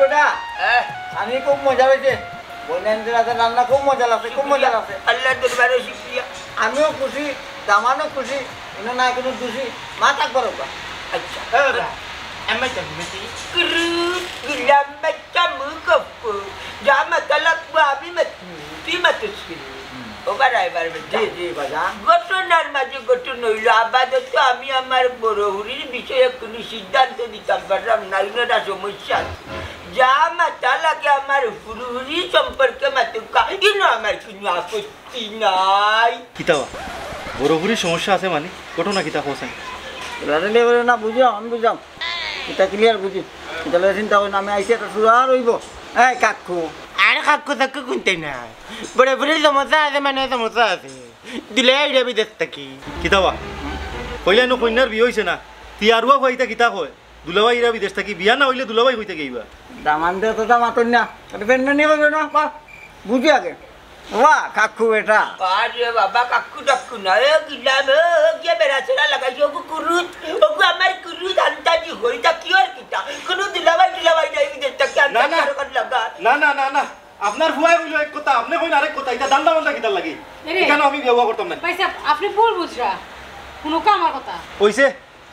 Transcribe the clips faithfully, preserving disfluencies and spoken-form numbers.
বেটা, হ্যাঁ? আমি খুব মজা হয়েছে। বইনাইনদের হাতে রান্না খুব মজা লাগছে, খুব মজা লাগছে। আল্লাহর দরবারে শুকরিয়া। আমিও খুশি, দামানও খুশি, ইনো নাই কোনো দুষি। মা থাকবার ওবা। আচ্ছা। এ বেটা, আমি তো বুঝি। কুরু, গুলাম বাচ্চা মুখ অফ। যা মাতালাক আমি মাত-, তুই মাতিস কিনি। হুম। ওবার আইবার বেটা। জি, জি, বাজান। ঘটনার মাঝে ঘটনা হইল, আপাতত আমি আমার বড় হুড়ির বিষয়ে কোনো সিদ্ধান্ত দিতাম পারলাম না, ইনো একটা সমস্যা আছে। যা মাতালাকে আমার হুড়ুহুড়ি সম্পর্কে মাতুক্কা, ইনো আমার কোনো আপত্তি নাই। কিতা বা? বড় হুড়ির সমস্যা আছে মানে? ঘটনা কিতা কছেন? লড়াইলে বলে না, বুঝলাম, আমি বুঝলাম। এটা ক্লিয়ার বুঝি। এটা লইয়া চিন্তা করি না, আমি আইছি একটা সুরা আর হইব। এই কাকু। আর কাকু তাকু কুনতে নাই। বড় হুড়ির সমস্যা আছে মানে সমস্যা আছে। দুলাভাই আইরা বিদেশ থাকি। কিতা বা? কইলা নু কইন্যার বিয়া হইছে না। তি আরুয়া ভাইটা কিতা কয়? দুলাভাই আইরা বিদেশ থাকি, বিয়া না হইলে দুলাভাই কই থাকি আইবা? দামান্দে তো দামাতন না। এটা বেনবেনি কইবে না, বা বুঝি আগে। ওয়া, কাকু বেটা। আরে বাবা, কাকু টাকু না, এ গিলাম, এ, এ, গিয়া বেড়া ছেড়া লাগাইছে, ওগু কুরুত, ওগু আমার কুরুত, আন্তাজি হই, তা কি আর কিতা? কোনো দুলাভাই, দুলাভাই নাই, বিদেশ থাকি না, আন্তাজি না। আর ওখানে লাগা। না, না, না, না। আপনার ফুয়ায় কইলো এক কথা, আপনে কইন আরেক কথা, ইটা ধান্দা বান্দা কিতার লাগি? এরে। এখানে আমি ব্যবহার করতাম না। ভাই সাহেব, আপনি ভুল বুঝরা। কোনো আমার কথা। ওইছে,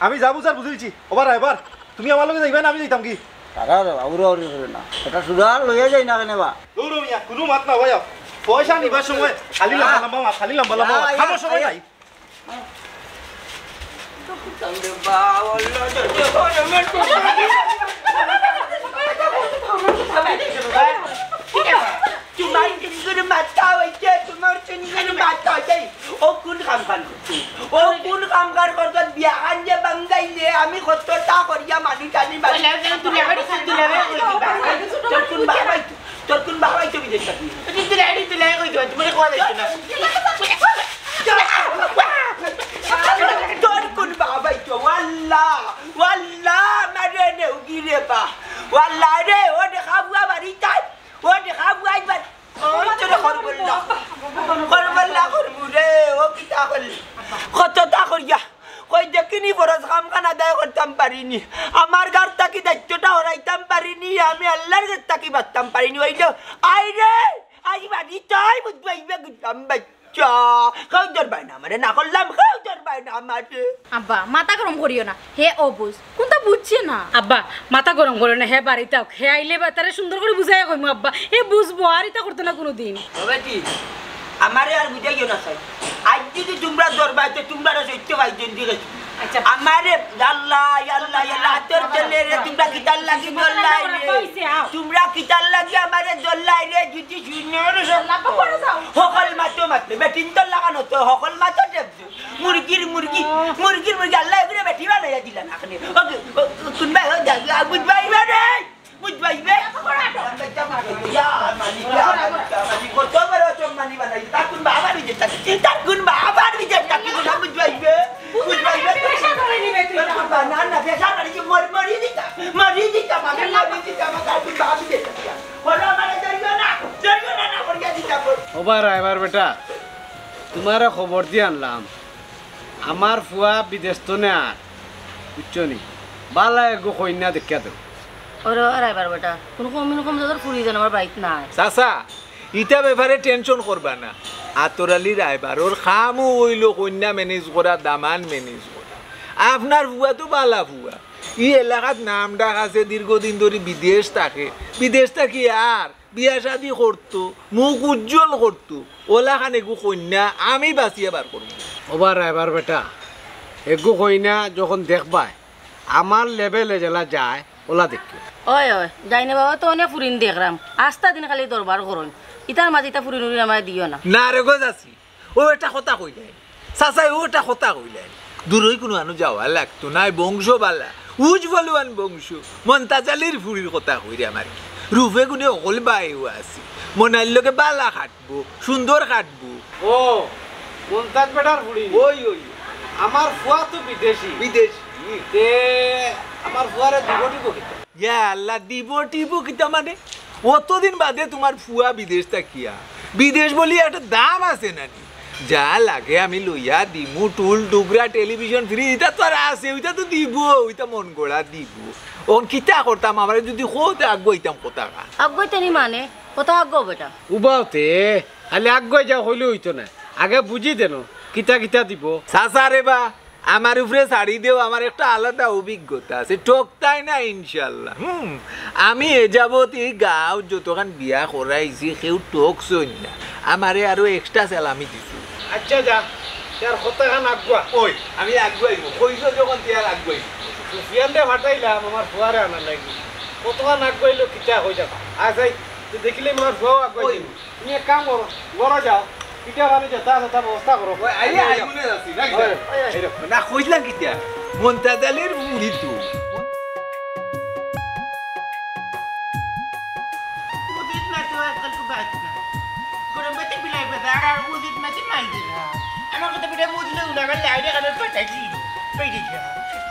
আমি যা বুঝার বুঝিলছি। ওবার রায়বার, তুমি আমার লগে যাইবা না, আমি যাইতাম কি? তারা উড়াউড়ি করে না। এটা সুরা লইয়া যাই না কেনে বা? দৌড়ো মিয়া, কোনো মাত না ভাই। পয়সা নিবার সময় খালি লম্বা লম্বা মাত, খালি লম্বা লম্বা মাত। খাবার সময় নাই। তোমার কিঙ্গুর মাথা হইছে, তোমার কিঙ্গুর মাথা হইছে। ও কোন কাম কান করছে? ও কোন কাম কান করছে? বিয়া খান যে বাঙ্গাইলে আমি কতটা করিয়া মানুষ আনি বাড়ি। তোর কোন বাবা, তোর কোন বাবা তুমি দেখতে? তোর কোন বাবা? ওয়াল্লা, ওয়াল্লা, মারে নে উগিরে বা। ওয়াল্লা রে, ও দেখা বুয়া বাড়ি তাই। ও দেখা বুয়া বাড়ি। ও, তোরে খরবল্লা। খরবল্লা খরমু রে, ও কিতা করলি? কতটা করিয়া। কই দেখিনি ফরজ কাম খান আদায় করতাম পারিনি। আমার গার থাকি দায়িত্বটা হরাইতাম পারিনি। আমি আল্লাহর গেছ থাকি বাঁচতাম পারিনি। ওই যে, আই রে, আই বাড়ি তাই বুঝবাইবে গেলাম বাচ্চা। কেউ ধরবায় না আমারে, না করলাম, কেউ ধরবায় না আমারে। আব্বা, মাথা গরম করিও না, হে অবুঝ। কোনটা বুঝছে না? আব্বা, মাথা গরম করো না, হে বাড়িত আউক, হে আইলে বা তারে সুন্দর করি বুঝাইয়া কইমু আব্বা, হে বুঝবো, আর ইতা করতো না কুনুদিন। ও বেটি, আমারে আর বুঝাইও না চাই। আইজ যদি তুমরা দরবায় তো তুমরারে সইতে পাইজন দিকে। আচ্ছা। আমারে আল্লাহ, আল্লাহ, আল্লাহ, তোর চলে রে, তুমরা কিতার লাগি দল্লাই রে? তুমরা কিতার লাগি আমারে দল্লাই রে? যদি শুনো রে সব। হকল মাতো মাতলে, বেটিন তো লাগানো তো, হকল মাতো দেব। মুরগির মুরগি, মুরগির মুরগি, আল্লাহ এগুলো বেটি বানাইয়া দিলা না আপনি। ওকে, ও, ও, কোন ভাই, ও, যা, যা, বুঝবাই না রে, বুঝবাই বে। ইয়া, মালিক, ইয়া, মালিক, ইয়া, মালিক, কত বড় সম্মানী বানাই, তার কোন বাবার বিজে থাকে, তার কোন বাবার বিজে থাকে, না বুঝবাই বে, বুঝবাই বে। তোর কোন বা-, না, না, বেশা বাড়ি যে মর-, মরি দিতা, মরি দিতা, মাকে মরি দিতা, আমার তার কোন বাবা বিজে থাকে। বলো, আমারে ধরিও না, ধরিও না, না, মরিয়া দিতা, বল। ও বা রায়বার বেটা, তোমারে খবর দি আনলাম, আমার ফুয়া বিদেশ তনে আর, বুঝছো নি? বালা এগু কইন্যা দেখিয়া দেও। ওরে, ওরে, এবার বেটা, কোনো কম, কোনো কম জাগার ফুরি যেন আমার বাড়িত নাই। চাচা, ইটা ব্যাপারে টেনশন করবা না। আতর আলী রায়বারর কামও অইলো কইন্যা ম্যানেজ করা, দামান ম্যানেজ করা। আপনার ফুয়া তো বালা ফুয়া, ই এলাকাত নাম ডাক আছে, দীর্ঘদিন ধরি বিদেশ থাকে, বিদেশ থাকি আর বিয়া শাদি করতো, মুখ উজ্জ্বল করতো, ওলাখান এগু কইন্যা আমি বাছিয়া বার করমু। ও বা রায়বার বেটা, এগু কইন্যা যখন দেখবায়, আমার লেভেলে যেলা যায়, ওলা দেখিও। ওই, ওই, যাই না বাবা, তো অনেক ফুরিন দেখরাম, আস্তা দিন খালি দরবার করইন, ইতার মাঝে ইতা ফুরিন উরিন আমারে দিও না। না রে গো চাচি, ও একটা কথা কইলাইন, চাচায় ও একটা কথা কইলাইন, দূরই কোনো আনো যাওয়া লাগতো নায়, বংশ বালা, উজ বলুয়ান বংশ, মন্তাজ আলীর ফুরির কথা কইরাম আর কি। রূপে গুণে হকল বায়ু আছে, মনাইর লগে বালা খাটবো, সুন্দর খাটবো। ও, মন্তাজ বেটার ফুরি? ওই, ওই। আমার ফুয়া তো বিদেশি। বিদেশি? তে আমার ফুয়ারে দিব টিব কিতা? ইয়া আল্লাহ, দিব টিব কিতা মানে? অতদিন বাদে তোমার ফুয়া বিদেশ থাকিয়া, বিদেশ বলি একটা দাম আছে নানি? যা লাগে আমি লইয়া দিমু, টুল টুকরা, টেলিভিশন, ফ্রিজ, ইতা তো আর আছে, ওইটা তো দিব, ওইটা মন গড়া দিব। অখন কিতা করতাম, আমারে যদি কও, তে আগুয়াইতাম কথাখান। আগুয়াইতানি মানে? কথা আগুয়াও বেটা। উবাও তে, খালি আগুয়াই যাও কইলে অইতো না। আগে বুঝি দেন, কিতা কিতা দিব। চাচা রে বা, আমার উপরে ছাড়ি দেও, আমার একটা আলাদা অভিজ্ঞতা আছে, ঠকতায় না ইনশাল্লাহ। হুম, আমি এ যাবত এই গাঁও যতখান বিয়া করাইছি, কেউ ঠকছইন না, আমারে আরো এক্সট্রা স্যালামি দিছইন। আচ্ছা যা, তার কথাখান আগুয়া। ওই, আমি আগুয়াইমু, কইছো যখন তে আর আগুয়াইমু। সুফিয়ানরে ফাটাইলাম আমার ফুয়ারে আনার লাগি, কতখান আগুয়াইলো কিতা কই যাবা। আচ্ছা, তুই দেখিলে আমার ফুয়াও আগুয়াই ওই। দিবি। তুমি এক কাম করো, ঘরো যাও, পিঠা পানি যেতা আছে তা ব্যবস্থা করো। ওই, আইয়া, আইয়া। আইগুনে আছি, না কিতা? ওই, ওই, ওই। না, কইলাম কিতা? মন্তাজ আলীর মুড়ি তো। উচিত না তো আজকাল তো বাদ না। গরম বাতি বিলাই বাজার আর উচিত না তো মাই দিলা। আমার কথা বিটা বুঝলে উনি আমার লাইনে কানে পাঠাই দিল। পেয়ে দিছে।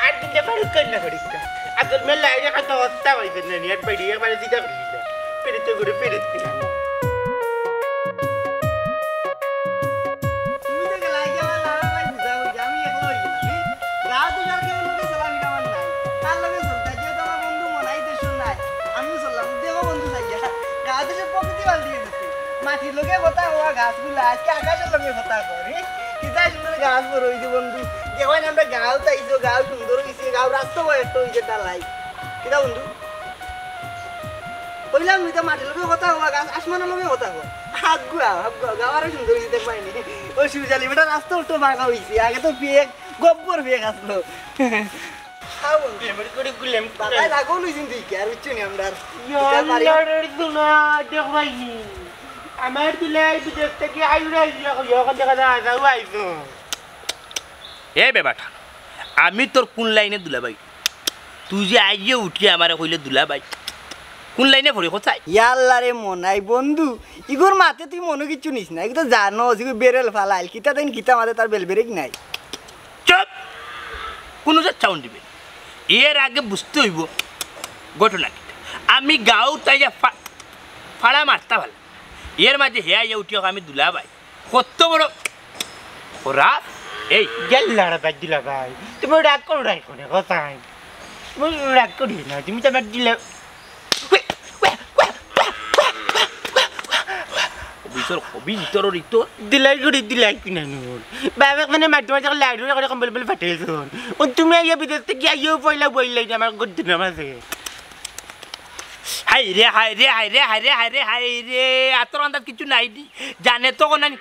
আর দিনটা ফারুক কান্না করিস না। আজকাল মেয়ের লাইনে কানে অবস্থা হয়েছে না, নিয়ে আর পেয়ে একবারে চিন্তা করিস না। পেরেছে করে পেরেছে। তুমি তো গেলা, আগে আমার লাড়া ভাই বুঝা হইছে, আমি একলা হই গেলাম। এই গাঁও তো যার কেউ লোকে চলাফেরা আমার নাই। তার লগে চলতে, যেহেতু আমার বন্ধু মনাই দেশ নাই, আমিও চললাম। দেখো বন্ধু যাইয়া, গাঁও দেশে প্রকৃতি পাল্টিয়ে গেছে। মাটির লগে কথা হওয়া গাছগুলা, আজকে আকাশের লগে কথা কয়। এই কিতা সুন্দর গাছ বড় হইছে বন্ধু। দেখো না আমরা গাঁও চাইছো, গাঁও সুন্দর হইছে, গাঁও রাস্তা একটা হইছে ঢালাই। কিতা বন্ধু? কইলাম, ইতা মাটির লগে কথা কওয়া, গাছ আসমানের লগে কথা কওয়া। আগুয়া, আগুয়া, গাওয়ারে সুন্দর হইছে, দেখবায়নি। ও শিবজালি, বেটা রাস্তা উল্টো বাঁকা হইছে। আগে তো ফেক, গব্বর ফেক আসলো। খাও বন্ধু। এবার করে গুলাম বাতায় লাগো লইছেন তুই কি আর উঠছো নি আমরা আর? ইয়া ইতা বাড়ি আল্লাহ রে দুনা, দেখবায়নি। আমার দুলাই বিদেশ থেকে আইরা ইয়া, ইয়া, ওখান থেকে যা, যাও আইছো। এ বেবাটা, আমি তোর কোন লাইনে দুলাভাই? তুই যে আইয়ে উঠি আমারে কইলে দুলাভাই, কোন লাইনে পড়ি কোথায়? ইয়াল্লা রে মনাই বন্ধু, ইগুর মাতে তুই মনো কিচ্ছু নিস না, ইগু তো জানো, ইগু বেরেল ফালাইল, কিতা দেন কিতা মাতে তার বেল বেরেক নাই। চুপ! কোনো যে সাউন্ড দিবে না। এর আগে বুঝতে হইব ঘটনা কিতা। আমি গাঁও তাই যা ফা-, ফাড়া মারতা ভালা। এর মাঝে হে আইয়া উঠি আমি দুলাভাই। কত বড় খরাপ। এই গেল লড়া বাদ দিলা ভাই, তুমি রাগ করো না এখন, কোথায়? তুমি রাগ করিও না, তুমি তো আমার দিলে ভিতর হবি, ভিতর রিত। দিলাই করি, দিলাই কিনা নুন। বাবা এখানে মাঝে মাঝে লাইট করে কম্বল বলে ফাটে গেছে। ও তুমি আইয়া বিদেশ থেকে আইয়াও পয়লা বইলাই আমার গদ্দিন মাঝে। হায় রে, হায় রে, হায় রে, হায় রে, হায় রে, হায় রে, আতর আন্দাজ কিছু নাই দি। জানে তো কোনানি।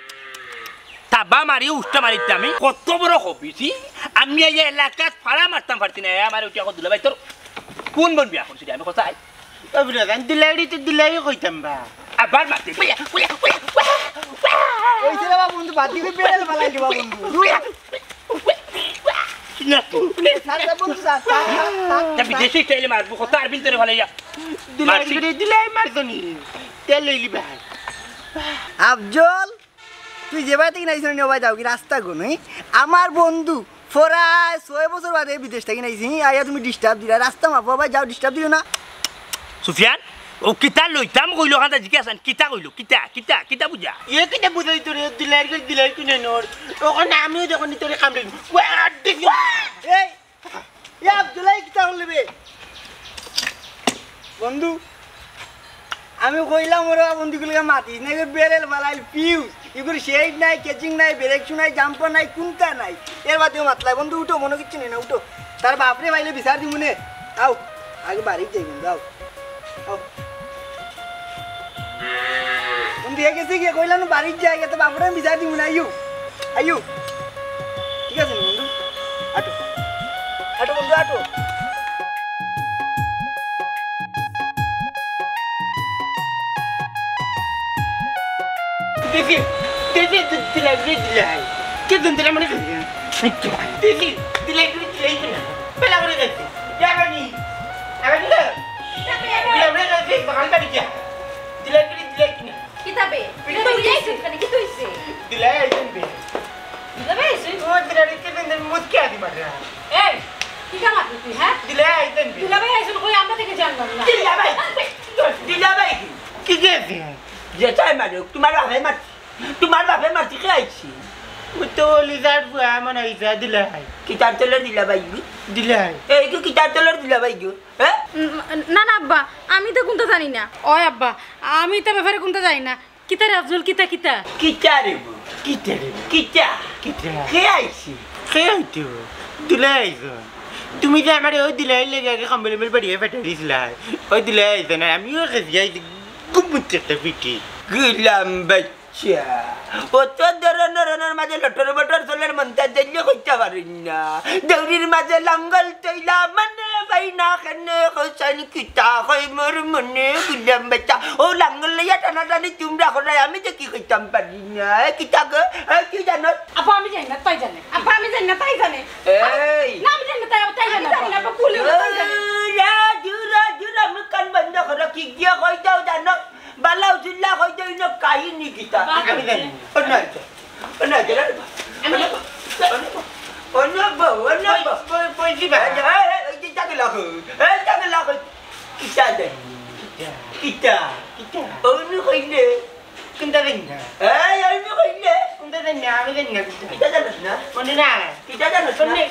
তাবা মারি উষ্টা মারিতে আমি। কত বড় হবিছি। আমি এই এলাকাত ফাড়া মারতাম পারছি না। এ আমার উঠে এখন দুলাভাই তোর কোন বোন বিয়া করছিলি? আমি কোথায়? ও বিনোদন, দিলাইড়ি তো দিলাই কইতাম বা। আবার মারতে। ওই ছেলে বাবা বন্ধু বাদ দিবি, বেড়াল ফালাই দিবা বন্ধু। না তো। স্যার, স্যার, বন্ধু, স্যার, স্যার, স্যার, স্যার, তা স্যার। বিদেশি স্টাইলে মারবো, কত আর ভিতরে ফালাইয়া। দিলাই মারছি। দিলাই মারছনি। তেল লইলি ভাই। আফজল, তুই যে বাড়ি থেকে নাইছ নি, ও ভাই যাও কি রাস্তা গো নাই? আমার বন্ধু, প্রায় ছয় বছর বাদে বিদেশ থেকে নাইছি, আইয়া তুমি ডিস্টার্ব দিলা, রাস্তা মাপো ভাই, যাও ডিস্টার্ব দিও না। সুফিয়ান, ও কিতা লইতাম কইলো, কান্তা জিজ্ঞাসা, কিতা কইলো, কিতা, কিতা, কিতা বুঝা? এ কিতা বুঝাই তোরে, দিলাই করে দিলাই কিনে নর। ওখানে আমিও যখন তোরে কামড়ে, ওয়া, দিছি। এই, এ আব্দুল্লাহ, কিতা করলি বে? বন্ধু, আমি কইলাম ওরা বন্ধু গুলোকে মাতিস না, এগুলো বেরেল ফালাইল ফিউজ, এগুলো শেড নাই, কেচিং নাই, ব্রেক শু নাই, জাম্পার নাই, কুন্তা নাই। এর বাদেও মাতলাই, বন্ধু উঠো, মনো কিচ্ছু নেই না, উঠো। তার বাপরে পাইলে বিচার দিমু নে। আও, আগে বাড়ি যাই বন্ধু, আও। আও। বন্ধু, এ গেছে গিয়ে কইলাম না, বাড়ির জায়গা তো বাপরে আমি বিচার দিমু না, আইও, আইও। ঠিক আছে বন্ধু, আটো, আটো বন্ধু, আটো। দেখি, দেখি, দিলাই, দিলাই। কে দিন দিলাই মানে কি? দেখি, দিলাই, দিলাই, দিলাই কিনা? বেলা করে দেখি। যাবানি? যাবানি? বেলা করে দেখি, বাগান বাড়ি যা। দিলাই, দিলাই, দিলাই কিনা? কিতাবে? কিতা দিলাই দিলাই? কিতা? কিতা হইছে? দিলাই আইছেন বে। দিলাই আইছেন? ও দিলাই কে দিন দিন মুখ কে আদি মাররা? এই, কিতা মাতলি তুই, হ্যাঁ? দিলাই আইছেন বে। দিলাই আইছেন কই আমরা দেখে জানলাম না। দিলাই ভাই, দিলাই ভাই, কি গেছে? যে চাই মারুক, তোমার বাপে মারছি। তোমার বাপে মারছি, কে আইছি? ও তো অলিজার ফুয়া মনে অইছে, দুলাভাই। কিতার তলর দুলাভাই গো? দুলাভাই। এই কি কিতার তলর দুলাভাই গো? হ্যাঁ? উম, না, না আব্বা, আমি তো কুন্তা জানি না। ওই আব্বা, আমি তো ব্যাপারে কুন্তা জানি না। কিতা রে আফজল, কিতা, কিতা? কিতা রে বো? কিতা রে বো? কিতা? কিতা? কে আইছে? কে আইতো? দুলাভাই আইছো। তুমি যে আমারে ওই দুলাভাইর লাগি আগে কম্বল উম্বল পাড়িয়া ফাটাই দিছিলা, ওই দুলাভাই আইছে না, আমিও খেছি আইছি, গুম বুঝছে একটা পিঠি। গুলাম বাচ্চা, অত ধরনর অনর মাঝে লটর বটর চলের মন্তাজ জানলে কইতা পারইন না। দৌড়ির মাঝে লাঙ্গল তৈলা মানে ভাই না কেনে কইছাইন কিতা কই মোর মনে গুলাম বাচ্চা। ও লাঙ্গল লইয়া টানাটানি তুমরা করায় আমি যে কি কইতাম পারি না। এ কিতা গো? এ কি জানো? আপা, আমি জানি না, তাই জানে। আপা, আমি জানি না, তাই জানে। এই। না, আমি জানি না, তাই, তাই জানে, আপা। আমি জানি না, আপা, কুলে, তাই জানে। ও, রা, জুরা, জুরা, মুখ কান বন্ধ করো, কি গিয়া কই যাও জানো? বালাউ জুল্লা কই যাও, ইনো কাহিনী কিতা? বাদ আমি জানি। দে। ও না, ও না, ও না, ও না, ও না, ও না। বই, বই, বই দিবা। এই, এই, এই, এই, কিতা গেলা কই? এই, কিতা গেলা কই? কিতা জানি? কিতা? কিতা? কিতা? অনু কইলে? কুন্তা জানি না। এই, অনু কইলে? কুন্তা জানি না, আমি জানি না কুন্তা। কিতা জানোস না? মনে না। কিতা জানোস না? মনে।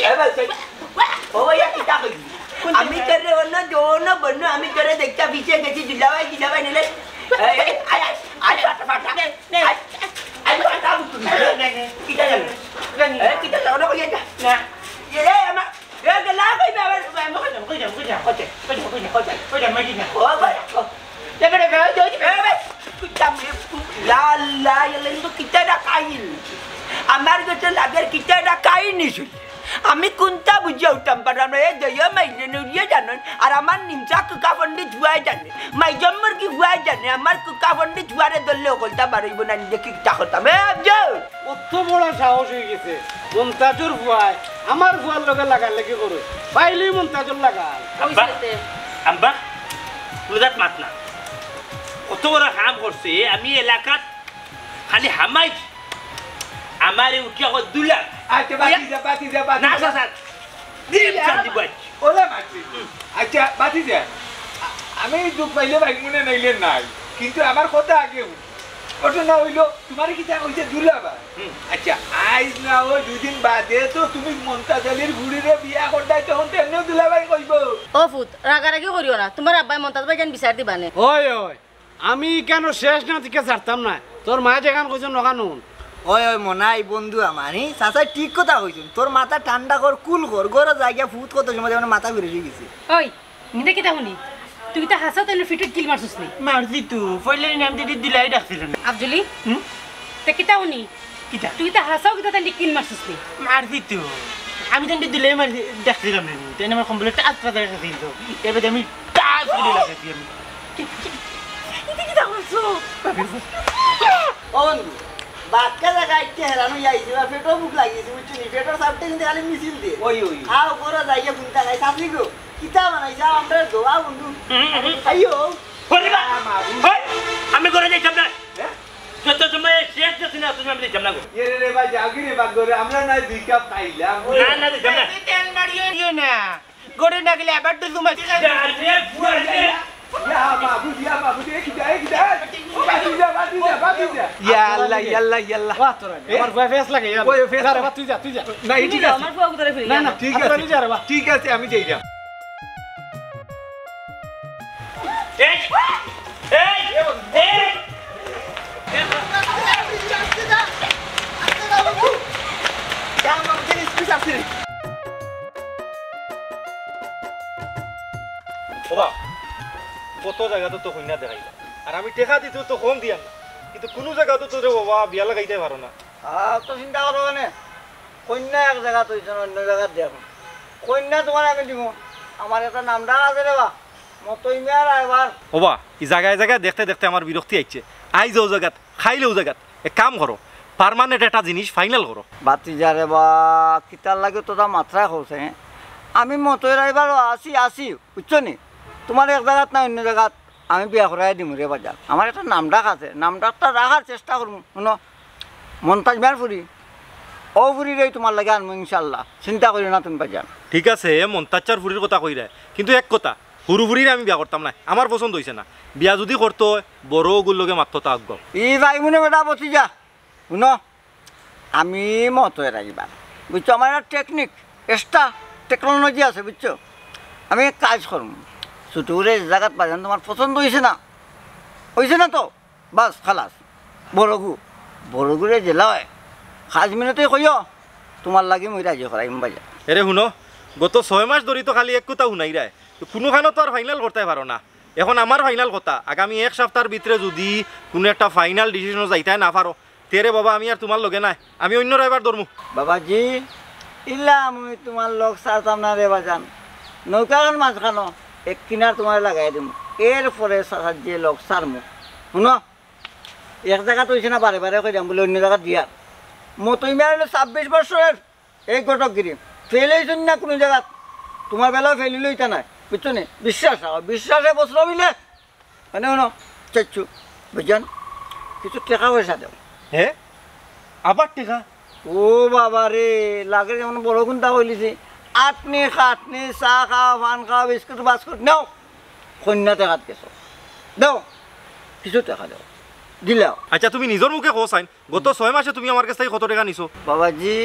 এ ভাই, সেই, ও ভাইয়া, কিতা কইলি? কুন্তা আমি জানি না। তোরে অন্য দোনো বন্য, আমি তোরে দেখতে পিছে গেছি, দিলাবাই, দিলাবাই নিলে। এই, এই, আয়, আয়, আয়, ফাটা, ফাটা। নে, নে। আয়, আয়, ফাটা, নে, নে। কিতা জানো? জানি না। এ, কিতা জানো, কইয়া যা। না। এ, এ, আমার এ, গেলা কই বে আবার? কই যাম, কই যাম, কই যাম? কই যাম, কই যাম, কই যাম, কই যাম, মাইজি না। ও ভাই, ও। এ, বে, বে, বে, বে, বে। কই যাম রে? ইয়া আল্লাহ, ইয়া আল্লাহ, ইনো কিতা একটা কাহিনী। আমার গেছে লাগের কিতা একটা কাহিনী শুনি। আমি কুন্তা বুঝিয়া উঠতাম পারলাম না। এ দইয়া মাইলে নুরিয়ে জানইন। আর আমার নিমসা কুকা পণ্ডিত ফুয়ায় জানে। মাইজম মুরগি ফুয়ায় জানে। আমার কুকা পণ্ডিত ফুয়ারে ধরলে অকলতা বারইবো না, নিজে কিতা করতাম। এ, আফজল। অত বড় সাহস অই গেছে, মন্তাজর ফুয়ায় আমার ফুয়ার লগে লাগালাগি করে, পাইলেই মন্তাজর লাগাল। আব্বা, আব্বা, কুনু জাত মাত না। অত বড় কাম করছে, আমি এলাকাত খালি হামাই, আমারে উঠিয়া কয় দুলা। আচ্ছা, বাতি যা, বাতি যা, বাতি না, যা। স্যার, স্যার, দিন শান্তি পাই। ওলা মারছি। আচ্ছা, বাতি যা। আ-, আমি দুখ পাইলে ভাই মনে নাইলে নাই, কিন্তু আমার কথা আগে হুন। ঘটনা অইলো, তুমারে কিতা কইছে দুলাভাই? হুম। আচ্ছা, আইজ না অয় দুই দিন বাদে তো তুমি মন্তাজ আলীর ফুড়িরে বিয়া করতায়, তখন তো এমনেও দুলাভাই কইবো। ও ফুত, রাগারাগি করিও না, তুমার আব্বায় মন্তাজ ভাইজান বিচার দিবা নে। ওই, ওই, আমি কেনে শেষ না দিকে ছাড়তাম না, তোর মা যেখান কইছইন অখান হুন। ওই, ওই, মনাই বন্ধু আমার, হি? চাচায় ঠিক কথা কইছইন, তোর মাথা ঠান্ডা কর, কুল কর, ঘরো যাইগিয়া ফুত কত সময় মাথা ঘুরে গেছে। ওই, ইতা কিতা হুনি? তুই কিতা হাছাউ তাইলে ফিটত কিল মারছস নি? মারছি তো, পয়লা দিন আমি তো দুলাই ডাকছিলাম। আফজলি? হুম? তে কিতা হুনি? কিতা? তুই কিতা হাছাউ কিতা তাইলে কিল মারছস নি? মারছি তো। আমি তো দুলাই মারছি, ডাকছিলাম না নি। তাই আমার কম্বলে টাচ পাতা গেছিল তো। এবার আমি টাচ করে লাগাইছি আমি। ইতা কিতা করছো? ও বন্ধু, বাক্কা জাগা আইতে হেরান অইয়া আইছি, বা পেটও ভুক লাগিছে, বুঝছো নি? পেটর সাপটা কিন্তু খালি মিছিল দে। ওই, ওই। আও, ঘরো যাইয়া কুন্তা খাই, চাচি গো। কিতা বানাইছা? আমরারে দেও বন্ধু। হুম, হুম। আইও। ওরে বা, ওই, আমি ঘরো যাইতাম না। হ্যাঁ? যত সময় শেষ করছি না, তত সময় আমি যাইতাম না গো। এ রে রে ভাই, যাও গি রে বা ঘরো, আমরা না দুই কাপ খাইলাম। না, না, যাইতাম না। তেল মারিও না। ঘরো না গেলে আবার তো তোমার যা রে, ফুয়া রে। ইয়া মাবুদ, ইয়া মাবুদ, এ কিতা, এ কিতা? বাতি যা, বাতি যা, বাতি যা। ইয়া আল্লাহ, ইয়া আল্লাহ, ইয়া আল্লাহ। বাহ, তোরা, এ? আমার ফুয়া ফেস লাগে, ইয়া। ওই, ওই ফেস যা রে লাগে। বাহ, তুই যা, তুই যা। না, এই ঠিক আছে। আমার ফুয়া কোথায় ফেলে না, না, গেল? ঠিক আছে। চলে যা রে বাহ। ঠিক আছে, আমি যাইলাম। এই, এই, এই। ওবা, কত জাগাত তো কইন্যা দেখাইলাম, আর আমি টেকা দিতে তো কম দিয়ার না, কিন্তু কুনু জাগাত তো রে বাবা বিয়া লাগাইতায় পারো না। আহ, তো চিন্তা করো কেনে? কইন্যা এক জাগাত অইছে না, অইন্য জাগাত দেখো। কইন্যা তুমারে আমি দিমু। আমার একটা নাম ডাক আছে রে বা। মতই মিয়া রায়বার। ওবা, ই জাগায় জাগায় দেখতে দেখতে আমার বিরক্তি আইছে। আইজ অউ জাগাত, কাইল অউ জাগাত। এক কাম করো, পার্মানেন্ট একটা জিনিস ফাইনাল করো। বাতি যা রে বা, কিতার লাগি তোরা মাতরায় কইছে, হে? আমি মতই রায়বারও আছি, আছি, বুঝছো নি? তুমারে এক জাগাত না অইন্য জাগাত আমি বিয়া করাইয়া দিমু রে বাজান। আমার একটা নাম ডাক আছে, নাম ডাকটা রাখার চেষ্টা করমু। হুনো, মন্তাজ মিয়ার ফুরি, অউ ফুরিরেউ তুমার লাগি আনমু ইনশাআল্লাহ, চিন্তা করিও না তুমি বাজান। ঠিক আছে, মন্তাজ চাচার ফুরির কথা কইরায়, কিন্তু এক কথা, হুরু ফুরিরে আমি বিয়া করতাম নায়, আমার পছন্দ অইছে না। বিয়া যুদি করতে অয়, বড় অগুর লগে মাততাম আগে। ই ভাই মনে বেটা বাতি যা, হুনো, আমি মতো এর আইবার, বুঝছো? আমার একটা টেকনিক, এক্সট্রা টেকনোলজি আছে, বুঝছো? আমি এক কাজ করমু, ছোট করে যে জাগাত বাজান তোমার পছন্দ অইছে না, অইছে না তো, বাস খালাস। বড়গু, বড়গুরে জেলা হয়, খাস মিনতে কইও, তোমার লাগি মুই রাজি করাইমু বাজান। এরে হুনো, গত ছয় মাস ধরি তো খালি এক কথা হুনাইরায়, তো কুনুখানো তো আর ফাইনাল করতায় পারো না। এখন আমার ফাইনাল কথা, আগামী এক সপ্তাহর ভিতরে যুদি কুনু একটা ফাইনাল ডিসিশনো যাইতায় না পারো, তে রে বাবা, আমি আর তোমার লগে নাই, আমি অইন্য ড্রাইভার ধরমু। বাবাজি, ইলা আমি তোমার লগ ছাড়তাম না রে বাজান। নৌকাখান মাঝখানো এক কিনার তোমারে লাগাই দিমু, এরপরে সাসার যে লগ ছাড়মু। হুনো, এক জাগাত অইছে না, বারে বারে কইরাম বুলে অইন্য জাগাত দিয়ার। মতই মিয়া অইলো ছাব্বিশ বছরের এই ঘটকগিরি, ফেল অইছইন না কুনু জাগাত, তোমার বেলাও ফেল অইলে অইতা নায়, বুঝছো নি? বিশ্বাস রাখো, বিশ্বাসে বস্ত্র মিলে। মানে হুনো, চাইচ্ছু, বুঝছেন, কিছু টেকা পয়সা দেও। হে, আবার টেকা? ও বাবা রে, লাগে যেমন বড় কুন্তা কইলিছি, আটনি খাটনি, চা খাওয়া, পান খাওয়া, বিস্কুট বাস্কুট নেও, কইন্যা টেকাত গেছো, দেও, কিছু টেকা দেও, দিলাও। আচ্ছা, তুমি নিজর মুখে কও চাইন, গত ছয় মাসে তুমি আমার গেছ থাকি কত টেকা নিছো? বাবাজি,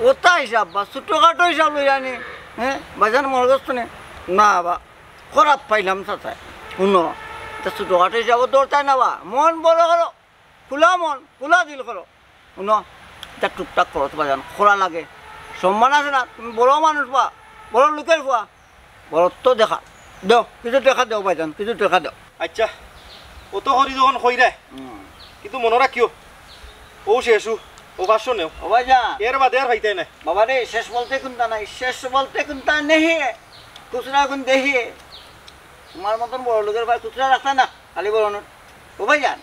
ওটা হিসাব বা ছোটখাটো হিসাব লইয়া নি, হ্যাঁ, বাজান মরগছ তো নে। না বা, খারাপ পাইলাম চাচায়। হুনো, এটা ছোটখাটো হিসাবও ধরতায় না বা, মন বড় করো, খোলা মন, খোলা দিল করো। হুনো, এটা টুকটাক খরচ বাজান, করা লাগে। সম্মান আছে না, তুমি বড় মানুষ বা, বড় লোকের ফুয়া, বড়ত্ব দেখা। দেও, কিছু টেকা দেও ভাইজান, কিছু টেকা দেও। আচ্ছা, অত করি যখন কইরায়, হুম। কিন্তু মনো রাখিও, ও শেষু, ও পাঁচশো নেও। ও ভাইজান। এর বাদে আর পাইতায় নায়। বাবা রে, শেষ বলতে কুন্তা নাই, শেষ বলতে কুন্তা নেই। খুচরা কুন দেখি। তোমার মতন বড় লোকের ভাই খুচরা রাখতায় না, খালি বড় নোট। ও ভাইজান,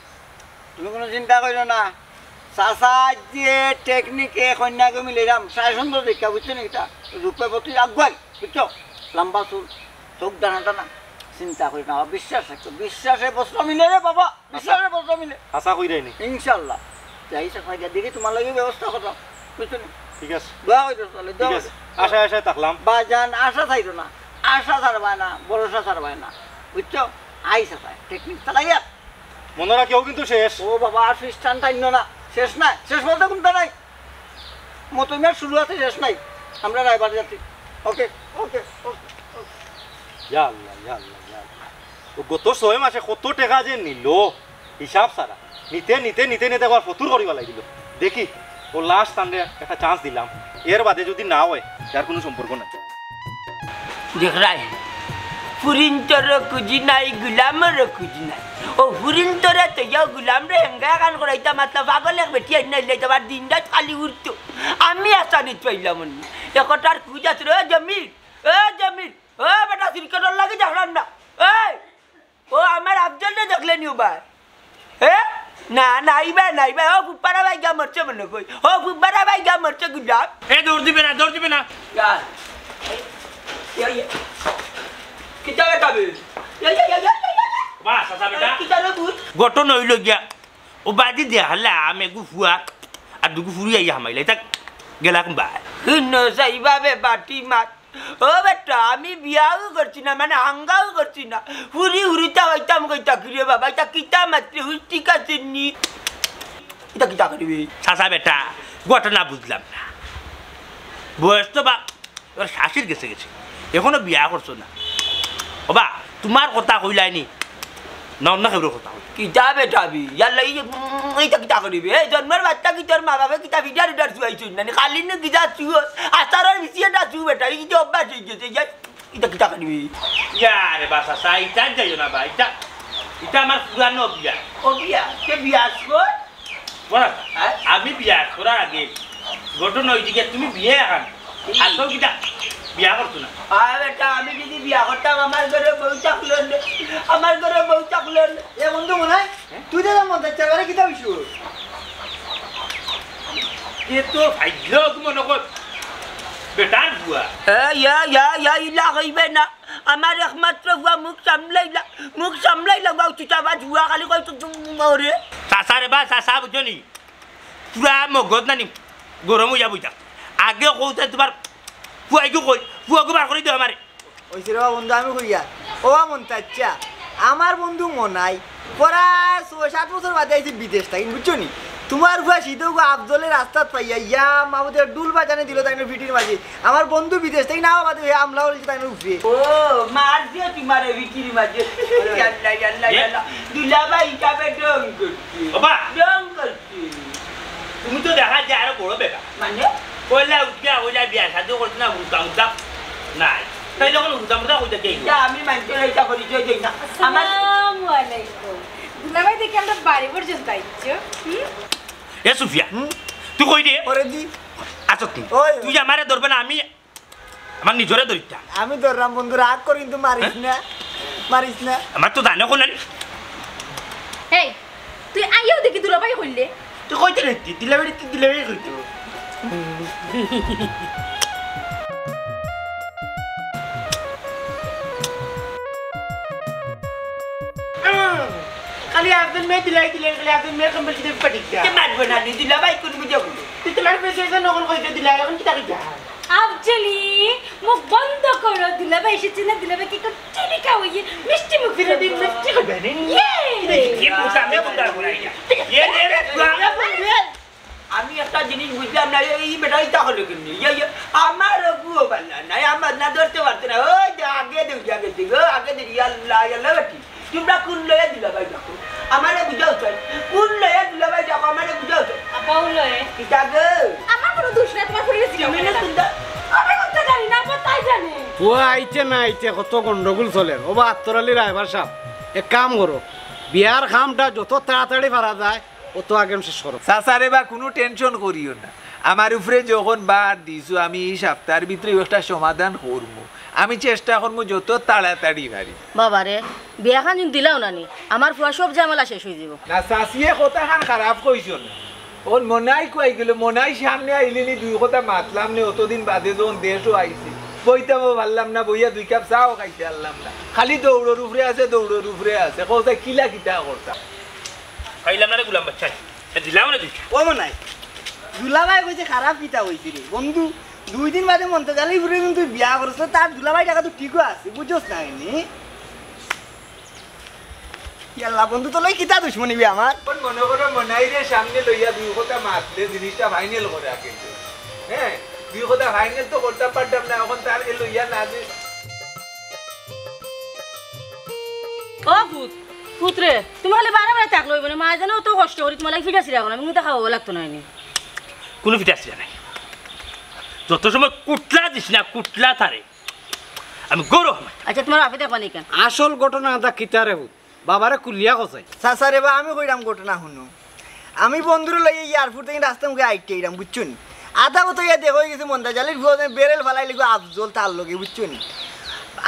তুমি কুনু চিন্তা করিও না। চাচা যে টেকনিকে কইন্যাগু মিলাইলাম, সাড়ে সুন্দর দেখা, বুঝছো নি? এটা রূপে বতী আগুয়াই, বুঝছো? লম্বা চুল, চোখ ডানা টানা। চিন্তা করিও না, বিশ্বাস রাখো, বিশ্বাসে বস্ত্র মিলে রে বাবা, বিশ্বাসে বস্ত্র মিলে। হাছা কইরায় নি? ইনশাআল্লাহ। যাই চাচা, দেখি তোমার লাগি ব্যবস্থা করতাম, বুঝছো নি? ঠিক আছে। দোয়া করিও তাইলে, দোয়া করিও। আশায় আশায় থাকলাম। বাজান, আশা ছাড়ো না, আশা ছাড়বায় না, ভরসা ছাড়বায় না, বুঝছো? আইস চাচা, টেকনিক চালাইয়া। মনো রাখিও কিন্তু শেষ। ও বাবা, আর খ্রিস্টান টাইন্য না। শেষ না, শেষ বলতে কুন্তা নাই। মতো মিয়ার শুরু আছে, শেষ নাই। আমরা রায়বার যাচ্ছি। ওকে, ওকে, ওকে, ওকে। ইয়া আল্লাহ, ইয়া আল্লাহ, ইয়া আল্লাহ। ও গত ছয় মাসে কত টেকা যে নিল, হিসাব ছাড়া। নিতে, নিতে, নিতে, নিতে একবার ফতুর করি ফালাই দিল। দেখি, ও লাস্ট তানরে একটা চান্স দিলাম। এর বাদে যুদি না অয়, তার কুনু সম্পর্ক নাই। দেখরায়, ফুরিন্তরও কুজি নাই, গুলামরও কুজি নাই। ও ফুরিন্তরে তো ইয়া গুলামরে হেঙ্গা কান করাইতা মাতলা পাগল এক বেটি আইন নাইলে তো আবার দিন রাত খালি উঠতো। আমি আসানিত পাইলাম নি। একটার কুজ আছে রে, ও জমির, ও জমির, ও বেটা সিরকেটর লাগি দেখলাম না। এই, ও আমার আফজলরে দেখলে নি ও ভাই? এ? না, না, ইবা না, ইবা, ও ফুব্বারা ভাই গা মরছে মনে কই। ও ফুব্বারা ভাই গা মরছে গুলাম। এ দৌড় দিবে না, দৌড় দিবে না। ইয়া। ইয়া, ইয়া। কিতা বেটা বে? ইয়া, ইয়া, ইয়া, ইয়া, ইয়া, ইয়া। বাহ, চাচা বেটা। কিতা রে ভূত? ঘটনা অইল গিয়া, ও বাদি দেখালা আমি এগু ফুয়া, আর দুগু ফুরি আইয়া হামাইলা, ইতা গেলা কুনবায়? হুনো, যাইবা বে বাটি মাত। ও বেটা, আমি বিয়াও করছি না, মানে হাঙ্গাও করছি না। হুরি হুরিতা হইতাম কইতা কি রে বাবা, ইতা কিতা মাতরে হুশ ঠিক আছে নি? ইতা কিতা করিবি? চাচা বেটা, ঘটনা বুঝলাম না। বয়স তো বা ওর শাশির গেছে গেছে, এখনো বিয়া করছো না। ওবা, তোমার কথা কইলাইনি, না অন্য কেউর কথা কই? কিতা বেটা বি? ইয়াল্লা, এই, উম, এইটা কিতা করিবি? এই জন্মের বাচ্চা কি তোর মা বাবা কিতা ফিডার উডার চুয়াইছইন না নি? খালি নি কিতা চুয়, আচারর বেশি এটা চু বেটা, এই যে অভ্যাস হয়ে গেছে, যাই, এটা কিতা করিবি? ইয়া রে বাসা, সা, ইটা যাইও না বা, ইটা, ইটা আমার পুরানো বিয়া। ও বিয়া, কে বিয়া আসবো? বড়, হ্যাঁ? আমি বিয়া করার আগে ঘটনা ওই দিকে তুমি বিয়ে এখন, আর তো কিতা বিয়া করতো না। আরে বেটা, আমি যদি বিয়া করতাম, আমার ঘরে বউ থাকলো না, আমার ঘরে বউ থাকলো না। এ বন্ধু মনে হয়, হ্যাঁ? তুই তো মন চাচ্ছে, আরে কিতা হইছো? এ তো ভাগ্য মনে কর, বেটার বুয়া। এ, ইয়া, ইয়া, ইয়া, ইলা হইবে না। আমার একমাত্র বুয়া মুখ সামলাইলা, মুখ সামলাইলা, বাউ চুচা বা জুয়া খালি কই তো জু-, ওরে। চাচা রে বা, চাচা বুঝছো নি? পুরা মগজ নানি গরম হইয়া বইতা। আগে কইতে তোমার ফুয়াইগু কই, ফুয়াগু বার করে দিও আমারে। ওই রে বা বন্ধু, আমি কইয়া, ও মন চাচ্ছা, আমার বন্ধু মনাই, প্রায় ছয় সাত বছর বাদে আইছে বিদেশ থাকি, বুঝছো নি? তুমার ফুয়া সিধু গো আফজলে রাস্তাত পাইয়া, ইয়া মাবুদে, ডুল বাজানি দিলো তাইনর পিঠির মাঝে। আমার বন্ধু বিদেশ থাকি না বাদে, হে হামলা করিছে তাইনর উপরে। ও, মারছে তুমারে পিঠির মাঝে। ইয়াল্লা, ইয়াল্লা, এ? ইয়াল্লা। দুলাভাই হিসাবে ঢং করছে। বাবা। ঢং করছে। তুমি তো দেখা যায় আরো বড় বেটা। মানে? কইলা উঠিয়া কইলা বিয়া শাদি করতে না, হুরুতা মুরুতা নাই। তাই যখন হুরুতা মুরুতা কইতে কে? ইটা আমি মানতে না, ইটা করি, জয় জয় না। আমার আসসালামু আলাইকুম। দুলাভাই দেখি আমরা বাড়ি পর্যন্ত আইছো। হুম? এ সুফিয়া, হুম? তুই কই রে? ওরে দি। আচ্ছা তুই। ওই। তুই আমারে ধরবে না, আমি আমার নিজরে ধরিতাম। আমি ধরলাম বন্ধু, রাগ কর কিন্তু মারিস না। মারিস না। আমার তো জানে কোন আনি। এই, তুই আইয়াও দেখি দুলাভাই কইলে। তুই কইতে রে, তুই দিলাবে রে, তুই দিলাবে কইতো। খালি একজন মেয়ে দিলাই দিলাই, খালি একজন মেয়ে কম বেশি দেবে পাঠিয়ে যা। কে মারবো না, নি দিলাভাই কোন বুঝাবো? তুই তোমার পেছনে এসে নকল করে দিলাই, এখন কি তাকে যা? আফজলি, মুখ বন্ধ করো, দুলাভাই এসেছে না, দুলাভাইকে একটু চিনি খাওয়াইয়ে মিষ্টি মুখ দিলে দিন মিষ্টি খাবে নি? ইয়ে! কি মুখ সামনে বন্ধ করে আইয়া? ইয়ে রে, রে, রে, রে। আমি একটা জিনিস বুঝলাম না, এই বেটা ইটা হলো কেমনে? ইয়ে, ইয়ে, আমার অগুও বালা নাই, আমার না ধরতে পারতে না। ওই যে আগে দেখি, আগে দেখি, ও আগে দেখি, আল্লাহ, আল্লাহ বেটি। তোমরা কোন লয়া দুলাভাই ডাকো? আমারে বুঝাও চাই। কোন লয়া দুলাভাই ডাকো? আমারে বুঝাও চাই। আব্বা, ও লয়ে। কিতা গো? আমার কোনো দোষ নাই, তোমার পরিবেশ তুমি না চিন্তা। আমি করতে জানি না, আব্বা তাই জানে। ও আইতে না আইতে কত গন্ডগোল চলের। ও বা আত্তর আলী রায়বার সাহেব, এক কাম করো, বিয়ার কামটা যত তাড়াতাড়ি পারা যায়, অত আগে শেষ করো। চাচারে বা কোনো টেনশন করিও না, আমার উপরে যখন বার দিছো, আমি এই সপ্তাহের ভিতরে একটা সমাধান করমু। আমি চেষ্টা করমু যত তাড়াতাড়ি পারি। বাবারে, বিয়াখান দিন দিলাও না নি, আমার ফুয়া সব ঝামেলা শেষ অই যাইবো। না, চাচিয়ে কথাখান খারাপ কইছো না। ওর মনাই কই গেল, মনাই সামনে আইলে নি দুই কথা মাতলাম নে, অতদিন বাদে যখন দেশও আইছে, বইতামও পারলাম না, বইয়া দুই কাপ চাও খাইতে পারলাম না। খালি দৌড়র উপরে আছে, দৌড়র উপরে আছে। কও চাই কিলা কিতা করতা? খাইলাম না রে গুলাম বাচ্চা, এ দিলাম না দুইটা। ও মনাই, দুলাভাই কইছে খারাপ কিতা কইছে রে বন্ধু? দুই দিন বাদে মন্তাজ আলীর ফুড়িরে তুই বিয়া করস, তার দুলাভাই ডাকা তো ঠিকও আছে, বুঝছস না নি? ইয়াল্লা বন্ধু, তো লই কিতা দুশমনি বে আমার? কোন মনে করো মনাইরে সামনে লইয়া দুই কথা মাতলে জিনিসটা ফাইনাল করে আগে। হ্যাঁ, দুই কথা ফাইনাল তো করতাম পারতাম না, এখন তার লইয়া না যে ও ফুত, ফুত রে, তুমি খালি বারে বারে থাকলে অইবো না। মায়ে জানো অত কষ্ট করি তোমার লাগি ফিটা ছিঁড়া এখন, আমি কিন্তু খাওয়াবো লাগতো না এনে। কোনো ফিটা ছিঁড়া নাই, যত সময় কুটলা দিস না, কুটলা তারে। আমি গরু আমার। আচ্ছা, তোমার বাপে দেখবা নি কেন? আসল ঘটনা এটা কিতা রে ফুত? বাবারে কুলিয়া কসাই। চাচা রে বা, আমি কইরাম ঘটনা হুনো। আমি বন্ধুরে লইয়া এয়ারপোর্ট থাকি রাস্তা মুখে আইতে আইরাম, বুঝছো নি? আধা কথা ইয়া দেখা অই গেছে মন্তাজ আলীর ফুয়া বেরেল ফালাই লিখো আফজল তার লগে, বুঝছো নি?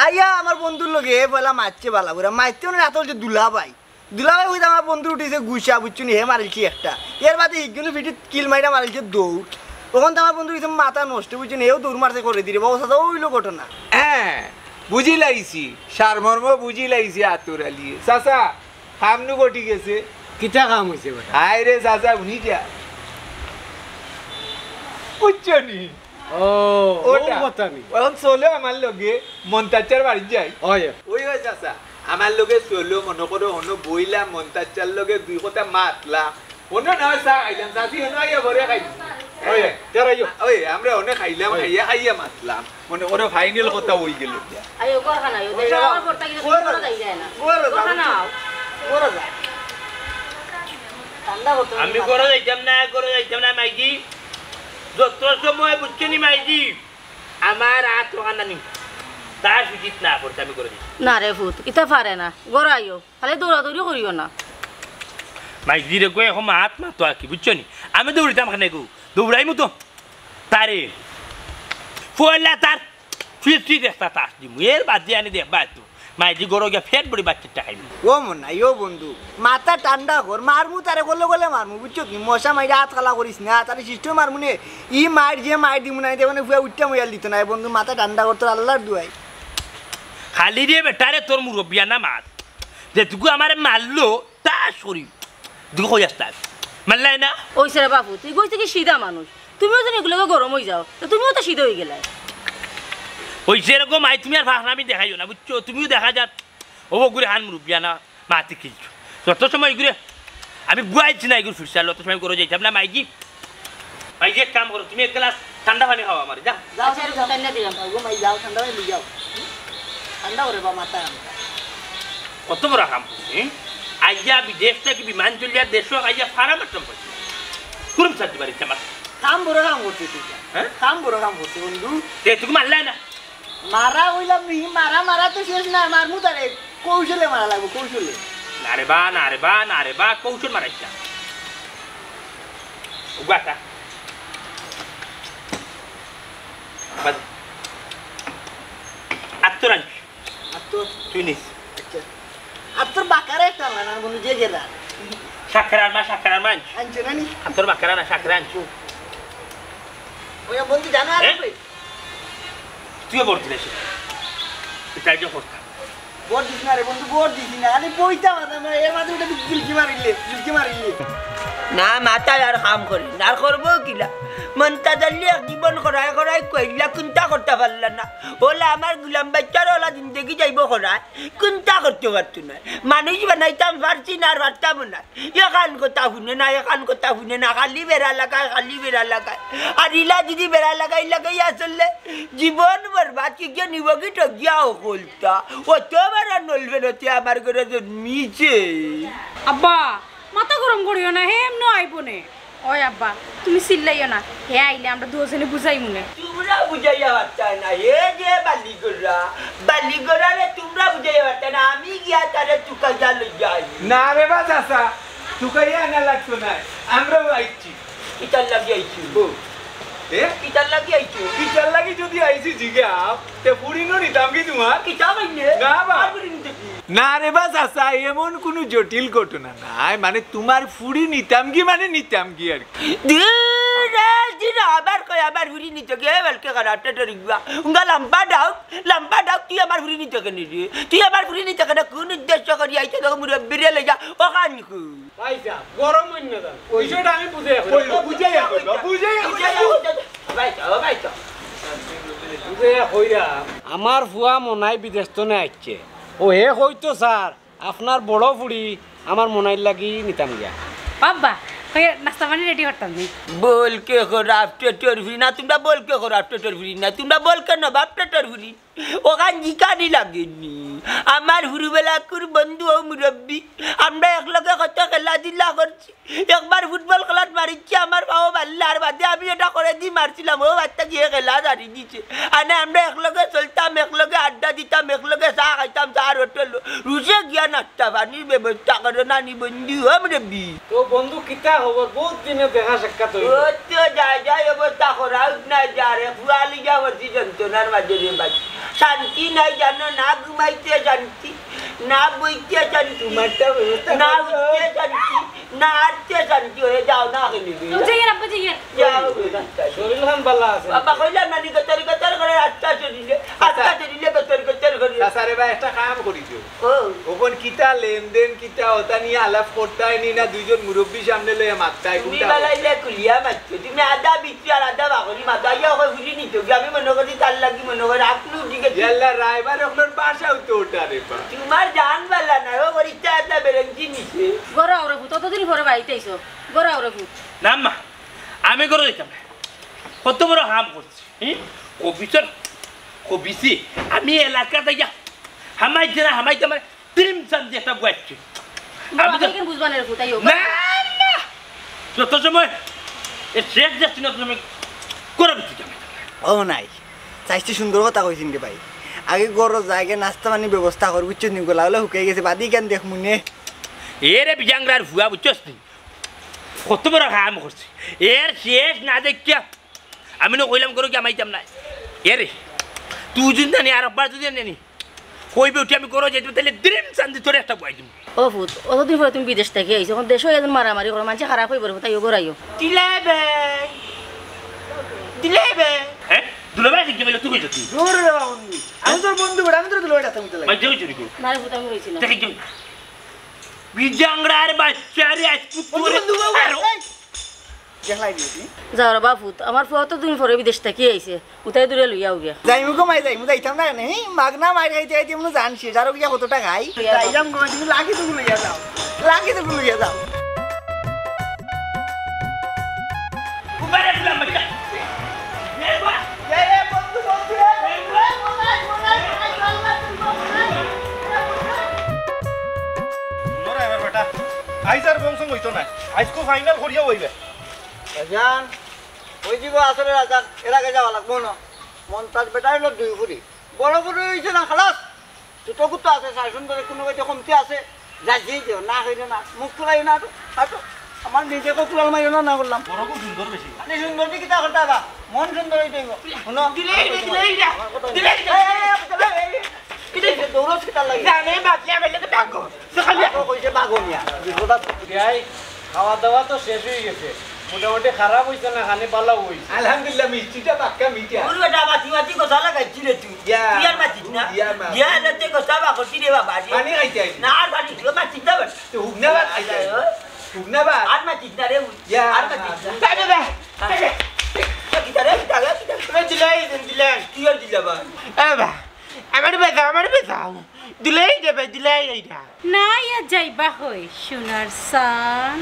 আইয়া আমার বন্ধুর লগে এ পয়লা মাতছে বালা করে, মাততে মানে রাতে বলছে দুলাভাই। দুলাভাই কইতে আমার বন্ধু উঠিছে গুছা, বুঝছো নি? হে মারিলছি একটা। এর বাদে হিগুনু পিঠিত কিল মাইরা মারিলছে দৌড়। অখন তো আমার বন্ধু কইছে মাথা নষ্ট, বুঝছো নি? হেও দৌড় মারছে করে দিরে। বাবা চাচা, অইলো ঘটনা। হ্যাঁ, বুঝি লাইছি। সারমর্ম বুঝি লাইছি আতর আলিয়ে। চাচা, কাম নু ঘটি গেছে। কিতা কাম অইছে বেটা? হায় রে চাচা, হুনি যা। বুঝছো নি? ও, ও ওটা। কথা নি। অখন চলো আমার লগে, মন্তাজ চাচার বাড়িত যাই। অয়। ওই, ওই চাচা, আমার লগে চলো, মনে করো, হনো বইলাম, মন্তাজ চাচার লগে দুই কথা মাতলাম। হনো না, চা খাইলাম, চাচি হনো আইয়া ঘরে খাইলাম। ওই, তেরা আইও। ওই, আমরা হনো খাইলাম, ওই। খাইয়া, খাইয়া মাতলাম। মনে করো ফাইনাল কথা অই গেল। আইও, ঘর খানা আইও, ঘর দেখো, খানা। আমার ঘরটা কিন্তু ঘর ঘর খানা। যাই যায় না। ঘর ঘর খানা যাও। আও। ঘর যাও। ঠান্ডা করতে আমি ঘর যাইতাম না, ঘর যাইতাম না, মাইজি। যত সময় বুঝছো নি, মাইজি? আমার আত রখান নানি। তার সুজিত না করতে আমি করে দিই। না রে ফুত, ইতা পারে না। ঘর আইও। খালি দৌড়াদৌড়ি করিও না। মাইজি রে গো, এখন আত মাতো আর কি, বুঝছো নি? আমি দৌড়িতাম কেনে গো? দৌড়াইমু তো। তারে। ফুয়াল্লা তার ফিরতি দেখতা তাস দিমু। এর বাদে আনি দেখবা তো। মাইজি ঘরো গিয়া ফেট ভরি বাচ্চাটা খাইমু। ও মনাই, ও বন্ধু, মাথা ঠান্ডা কর, মারমু তারে গলে গলে মারমু, বুঝছো কি? মশা মাইরা আত কালা করিস না, তারে সিস্টেম মারমু নে। ই মাইর যে মাইর দিমু না, দেখো না, ফুয়া উঠতে ময়াল দিত না, বন্ধু, মাথা ঠান্ডা কর, তোর আল্লাহর দুয়াই। খালি রে বেটা রে, তোর মুরব্বিয়ানা মাত। যেটুকু আমারে মারলো, তা শরীর। দুঃখ কই আসতে মারলাই না? ওই সেরা বাবু, তুই কইছে কি সিধা মানুষ, তুমিও যেন এগুলোকে গরম অই যাও, তো তুমিও তো সিধা অই গেলায়। ওই যেরকম আই, তুমি আর ফাঁকনামি দেখাইও না, বুঝছো? তুমিও দেখা যার ও ঘুরে হান মুরব্বিয়ানা মাতি কিনছো। যত সময় ঘুরে আমি বুয়াইছি না এগুলো ফিরছে, আর অত সময় করে যাইতাম না, মাইজি। মাইজি, এক কাম করো, তুমি এক গ্লাস ঠান্ডা পানি খাও আমার, যাও। যাও, আচ্ছা, যাও, যাও। ঠান্ডা দিলাম। যাও গো মাই, যাও, ঠান্ডা পানি লই যাও। ঠান্ডা করে বা মাথা ঠান্ডা। কত বড় কাম করছে, হুম? আইয়া বিদেশ থাকি বিমান চলিয়া দেশো আইয়া ফারা মারতাম পারছি। কুরুম সাথে বাড়িতে আমার। কাম বড় কাম করছে তুই। হ্যাঁ? কাম বড় কাম করছে বন্ধু। তে তুমি মারলে না? মারা কইলাম নি, মারা মারা তো শেষ না, মারমু তারে। কৌশলে মারা লাগবো, কৌশলে। না রে বা, না রে বা, না রে বা, কৌশল মারাইস না। উগাটা। বাদ। আত্তর আনছি। আত্তর? তুই নিস। আচ্ছা। আত্তর বাকারে একটা আনলা না, বন্ধু, যে গেলা। সাক্ষর আর মা, সাক্ষর আর মা আনছি। আনছো না নি? আত্তর বাকারা না, সাক্ষর আনছি। ওই বন্ধু জানো আর হ্যাঁ? তুইও ভর্তি না সে। এটা যে করতাম। ভোট দিস না রে বন্ধু, ভোট দিস না। খালি বইতা মাথা না, এর মাঝে উঠে তুই গিলকি মারিলে, গিলকি মারিলে। না, মাথায় আর কাম করে না, আর করবো কিলা? মন্তাজ আলী এক জীবন করায় করায় কইলা, কুন্তা করতা পারলা না। ওলা আমার গুলাম বাচ্চার ওলা জিন্দেগি যাইবো করায়, কুন্তা করতে পারতো না। মানুষ বানাইতাম পারছি না, আর পারতামও না। এখান কথা হুনে না, এখান কথা হুনে না, খালি বেড়া লাগায়, খালি বেড়া লাগায়। আর ইলা যদি বেড়া লাগাই লাগাই আসলে জীবন বরবাদ, কি গিয়ে নিব কি ঠগিয়া হকলতা। অত বড় নলবেন হতে আমার ঘরে জন্মিছে। আব্বা, মাথা গরম করিও না, হে এমনে আইবো নে। ওই আব্বা, তুমি চিল্লাইও না, হে আইলে আমরা দুজনে বুঝাইমু নে। তোমরা বুঝাইয়া পারতায় না, হে যে বালিগড়া, বালিগড়ারে তোমরা বুঝাইয়া পারতায় না, আমি গিয়া তারে তুকাইয়া লইয়া আইমু। না রে বা চাচা, তুকাইয়া আনা লাগতো না, আমরাও আইছি। কিতার লাগি আইছি? ও। এ? কিতার লাগি আইছি? কিতার লাগি যদি আইছি জিগাও, তে ফুড়ি নু নিতাম কি তোমার? কিতা কইলে? না বা। আর ফুড়ি নিতে কি? না রে বা চাচা, এমন কুনু জটিল ঘটনা নায়, মানে তোমার ফুড়ি নিতাম কি মানে নিতাম কি আর কি। দিন রাত দিন আবার কয় আমার ফুড়ি নিতে গিয়ে বলকে খারাপ টেটর ইগুয়া। উঙ্গা লম্বা ডাউট, লম্বা ডাউট, তুই আমার ফুড়ি নিতে কেনে রে? তুই আমার ফুড়ি নিতে কেনে? কোন উদ্দেশ্য করি আইতে তোকে মুরব্বিরে লইয়া ওখান কু? ভাই সাহেব, গরম অইন না যান। ওই বিষয়টা আমি বুঝে এখন। ওই বুঝে এখন, বুঝে এখন। বুঝে এখন। ভাই সাহেব, ভাই সাহেব। বুঝে কইরা। আমার ফুয়া মনাই বিদেশ তনে আইছে। ও হে কইতো স্যার, আপনার বড় ফুড়ি আমার মনাইর লাগি নিতাম গিয়া। বাবা, কই নাস্তা পানি রেডি করতাম নি। বলকে খারাপ টেটর ফুড়ি না, তোমরা বলকে খারাপ টেটর ফুড়ি না, তোমরা বলকে নবাব টেটর ফুড়ি। ওখান জিকানি লাগেনি। আমার হুরুবেলাকুর বন্ধু ও মুরব্বি, আমরা একলগে কত খেলাধুলা করছি। একবার ফুটবল খেলাত মারিছি আমার পাও বাল্লার বাদে আমি এটা করে দি মারছিলাম, ও বাচ্চা গিয়ে খেলা ছাড়ি দিছে। আনে আমরা একলগে চলতাম, একলগে আড্ডা দিতাম, একলগে চা খাইতাম, চার হোটেল। রুশে গিয়া নাস্তা পানির ব্যবস্থা করো নানি বন্ধু, ও মুরব্বি। তো বন্ধু, কিতা খবর? বহুত দিনে দেখা সাক্ষাৎ অইল। ও তো যায় যায় অবস্থা করা উঠ নাই যা রে, ফুয়া লিগা পড়ছি যন্ত্রণার মাঝে রে ভাই। শান্তি নাই জানো না, ঘুমাইতে শান্তি, না বইতে শান্তি, তোমারটা ব্যবস্থা না করো। উঠতে শান্তি, না আটতে শান্তি, হয়ে যাও না খেলে যাও। যাও। শরীর খান বালা আছে? বাবা কইলাম না নি, গতর গতর করে আটটা শরীরে, আটটা শরীরে গতর গতর করে। চাচা রে ভাই, একটা কাম করি দিও। ও। ওখান কিতা লেনদেন, কিতা ওটা নিয়ে আলাপ করতায় নি না দুইজন মুরব্বি সামনে লইয়া মাততায়, তুমি কোনটা? বালাইলে কুলিয়া মাতছো, তুমি আধা বিচ্ছু আর আধা বাকলি মাতো। আইয়া ওকে ঘুরি নিত কি? আমি মনে করি তার লাগি মনে করি আপনি উঠি গেছি। ইয়াল্লা, রায়বার ওগুলোর বাসাও তো ওটা রে বা। তোমার জান বালা না, ও করি চা চা বেরেঞ্চি নিছে। গড়াও রে ফুত, অতদিন পরে বাড়িতে আইছো। গড়াও রে ফুত। না মা, আমি গড়াও যাইতাম না। কত বড় হাম করছি, হুম? কবিসর, কবিসি, আমি এলাকা যাইয়া হামাই দিনা হামাই দিনা তিরিম চান্দি একটা বুয়াইছি। আমি তো এখানে বুঝবা না রে ফুত, আইও। না, না। যত সময় এ শেষ যাচ্ছি না, তত সময় করে দিতে যাবে। ও নাই, চাইছি সুন্দর কথা কইছিন রে ভাই। আগে গরো জায়গায় নাস্তা পানির ব্যবস্থা কর, বুঝছস নি? গলা হলে হুকাই গেছে, বাদি কেন দেখ মনে। এ রে বিজাংরার ফুয়া, বুঝছস নি? কত বড় কাম করছে। এর শেষ না দেখিয়া আমি না কইলাম গরো কি আমাইতাম না। এ রে, তুই যদি জানি আর একবার যদি জানি, কইবে উঠি আমি গরো যাইতে, তাহলে দিরিম চান্দি তোরে একটা বই দিমু। ও ফুত, অতদিন পরে তুমি বিদেশ থাকি আইছো, এখন দেশো এজন মারামারি করো, মানষে খারাপ অইবো রে ফুত, আইও গড়াইও। দিলে বে, দিলে বে। হ্যাঁ? দুলাভাই কি বলে তুই কইছ তুই? দূর রে বাবা বন্ধু। আমি তোর বন্ধু বেটা, আমি তোর দুলাভাই ডাকতাম তোর লাগি। ভাই, যাও চুরি করো। না রে ফুত, আমি কইছি না। দেখে যাও। বিজাংরার বাচ্চা রে, আজকে বন্ধু, তোরে বন্ধু, বাবা, আরো এই। দেখলাই দিবি তুই? যাও রে বাবা ফুত, আমার ফুয়া তো দুদিন পরে বিদেশ থাকি আইছে, উতাই দূরে লইয়া আউগিয়া। যাইমু গো মাই, যাইমু, যাইতাম না কেনে? হি, মাগনা মাইর খাইতে খাইতে মনে জান শেষ, আরো কিয়া কতটা খাই? যাইতাম গো, তুমি লাকি টুকু লইয়া যাও, লাকি টুকু লইয়া যাও। আইজ আর বংশ অইতো না, আইজকু ফাইনাল করিয়া অইবে। ভাইজান, ওই জীব আসলে রাজা, এর আগে যাওয়া লাগবো না। মন্তাজ বেটা হইলো দুই ফুরি, বড় ফুরি হইছে না, খালাস। ছোট কুত্তা আছে, সার সুন্দরে কোনো কাজে কমতি আছে। যা যেই দেও, না হইলে না, মুখ ফুলাই না তো, হাঁটো। আমার নিজে কো কুড়াল মারিও না, না করলাম। বড় খুব সুন্দর বেশি। আরে সুন্দর দিয়ে কিতা করতে হবে? মন সুন্দর হইতে হইব। শুনো, দিলে এই রে, দিলে এই রে, আমার কথা দিলে এই রে। এই, এই, এই, এই, এই, এই, এই, দৌড়স কিতার লাগি? জানে বাদলে বেলে তো ডাকো। তো খালি ডাকো কইছে বাগো মিয়া। বিপদ আছে। বিয়াই, খাওয়া দাওয়া তো শেষ হয়ে গেছে, মোটামুটি খারাপ হইছে না, খানি ভালো হইছে। আলহামদুলিল্লাহ, মিষ্টিটা পাক্কা মিঠা। ওরে বেটা, মাতি মাতি কথা লাগাইছি রে তুই। ইয়া। তুই আর মাতিস না। ইয়া, মা। ইয়া, রে, তুই কথা বাগছি রে বাবা, রে। পানি খাইতে আইছি। না, আর পানি, তুই মাতিস না বেটা। তো হুকনা ভাত খাইতে আইছি। আয়, আয়। হুকনা ভাত। আর মাতিস না রে, উই। ইয়া, আর মা। মাতিস না। তাই রে, তাই রে। কিতা রে, কিতা রে, কিতা রে? তুমি দিলাই, দিলাই। তুই আর দিলা বা। এ বা, আমার বেটা, আমার বেটা। দিলাই রে ভাই, দিলাই এইটা। না, ইয়া যাইবা হই, সোনার সান।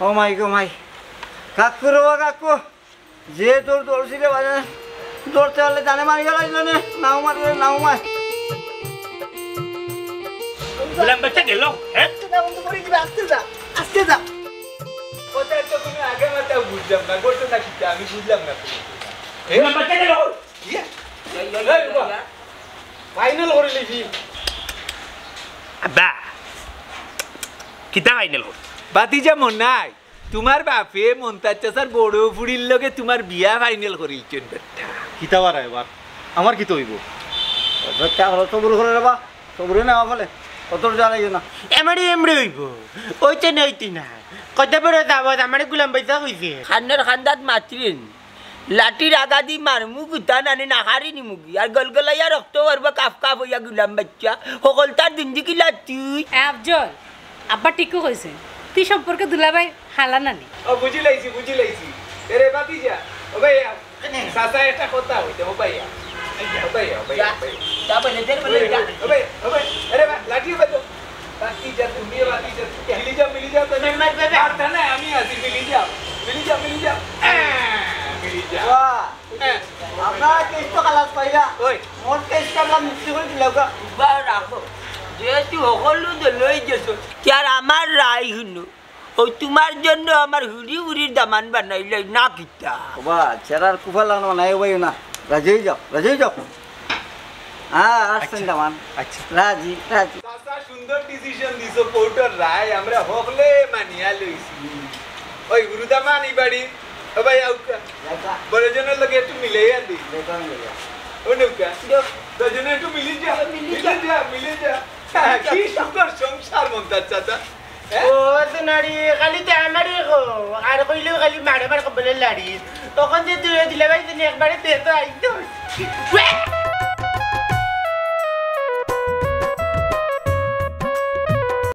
ও মাই গো মাই। কাকু রে বা কাকু। যে তোর দৌড়ছি রে বাজার। দৌড়তে পারলে জানে মারি গেল, জানে। নাও মারি, নাও মার। গুলাম বাচ্চা গেল, হ্যাঁ? আস্তে যা, বন্ধু, পড়ে দিবে, আস্তে যা, আস্তে যা। ওটা তো কোনো আগে মাথায় বুঝলাম না, ঘটনা কিতা আমি বুঝলাম না কোনো। এ? গুলাম বাচ্চা গেল। ইয়ে? এই, এই, এই, এই, বাবা। এই। ফাইনাল করে লিখি। আব্বা, কিতা ফাইনাল করি? বাতি যেমন নাই। তোমার বাপে মন্তাজ চাচার বড় ফুড়ির লগে তোমার বিয়া ফাইনাল করিলছেন বেটা। কিতা বারা এবার? আমার কিতা অইব? বেটা হলো সবুর করে রে বা, সবুরে নেওয়া ফলে। কত জ্বালাইও না। এমরে এমরে অইব। ওইতে নইতে না। কত বড় দাওয়াত আমারে গুলাম ভাইসা কইছে। খান্নার খান্দাত মাতরেন। লাঠির আগাদি মারমু গুতা নানে না হারি নিমুগি। আর গলগলাইয়া রক্ত করবো কাফ কাফ অইয়া গুলাম বাচ্চা। হকলতার দিন দিকি লাঠি। এ আফজল, আব্বা ঠিকউ কইছে, তুই সম্পর্কে দুলাভাই হালা নানি। ও, বুঝি লাইছি, বুঝি লাইছি। এরে ভাতিজা, ও ভাইয়া, চাচা একটা কথা কইতে, ও ভাইয়া। ও ভাইয়া, ও ভাইয়া, ও ভাইয়া। যা বলে, দে বলে, যা। ও ভাইয়া, ও ভাইয়া, আরে বা, লাঠি বাজো। ভাতিজা, তুমি ভাতিজা, মিলি যাও, মিলি যাও, তুমি। মার, মার, মার, মার। মারতা না, আমি আছি, মিলি যাও, মিলি যাও, মিলি যাও। আহ, মিলি যাও। বাহ। হ্যাঁ। আপনারা কেস তো খালাস পাইলা। ওই। মোর কেসটা আমরা মুক্তি করে দিলাম গা। বা রাখো। যেহেতু হকল তো লই গেছো। কি আর আমার রায় হুনো। ও তোমার জন্য আমার হুড়ি হুড়ির দামান বানাইলাই না কিতা? বাবা, চেরার কুফা লাগানো নাই, ও ভাই না। রাজি হয়ে যাও, রাজি হয়ে যাও। হ্যাঁ, আসছেন আচ্ছা। দামান। আচ্ছা। রাজি, রাজি। চাচা সুন্দর ডিসিশন দিছো, কোর্টর রায় আমরা হকলে মানিয়া লইছি। ওই গুরুদামান এই বাড়ি, ও ভাই আউকা। আচ্ছা। বড়জনের লগে একটু মিলাইয়া দি। দেখো, আমি যাই। ও নৌকা। যাও। দুজনে একটু মিলি যা। মিলি মিলি যা। যা, মিলি যা। হ্যাঁ, কি সুন্দর সংসার মন্তাজ চাচা। হ্যাঁ? ও তো নারী, খালি তো আমারই গো। আর কইলেও খালি মারে মার কবলে লাড়ি। তখন যে তুই দিলে ভাই, তুমি একবারে পেতো আইতো।